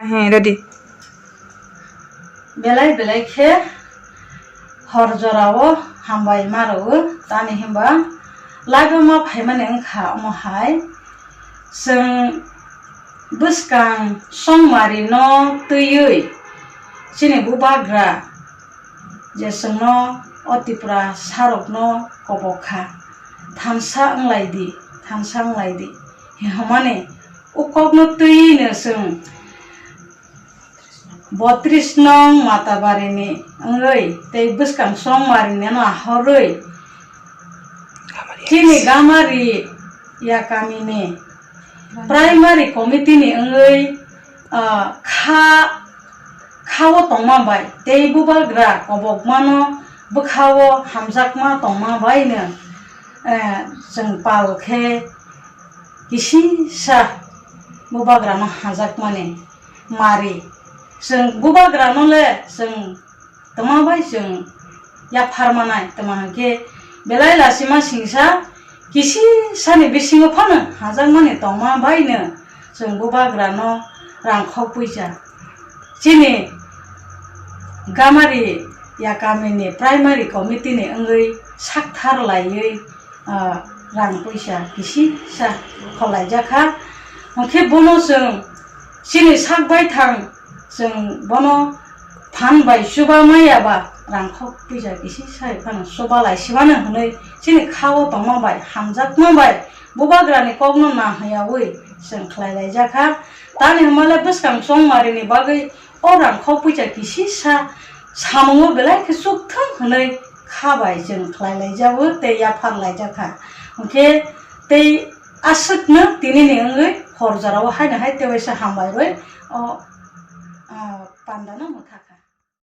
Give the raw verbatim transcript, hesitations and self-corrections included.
He, ready. Belai belai khe hor jorao hambai ma rwo, tani hinba live-o ma phaimani wngkha omo hai. Chwng bwskang chongmari no twiwi chini bubagra je chwngno o Tripura sarokno kobok kha, thansa wnglai di, thansa wnglai di, hinmani o kokno twiwi no chwng botris nong Matabarini wngwi tei bwskang chongmari no ahorwi chini Gamari ya kamini primary committee ni wngwi, ah, kha, kha-o tongma bai tei bubagra kobokmano bwkha-o hamjakma tongma bai no, eh, chwng pal khe kisisa bubagrano hamjakmani mari. Chwng bubagrano le chwng tongma bai chwng yaphar manai, tongma hwnkhe belai lachima singsa kisisani bisingo phano hamjakmani tongma bai no chwng bubagrano rang khok puisa. Chini Gamari ya kamini primary committee ni wngwi sakthar laiwi, ah, rang puisa kisisa kholaijak kha. Hwnkhe bono chwng chini sak baithang chwng bono phan bai chuba maya ba rang khok puisa kisisa phano chuba lai simano hwnwi chini kha-o tongma bai hamjakma bai bubagrani kokno nahwyaui chwng khlai laijak kha. Tani hwnba le bwskang chongmarini bagwi o rang khok puisa kisisa samungo belai khe chukthwng hwnwi kha bai chwng khlai laijago tei yaphar laijak kha. Hwnkhe tei aswkno tinini wngwi hor jorao haino hai tei waisa hambai rwi o, ah, pandano mwthakha.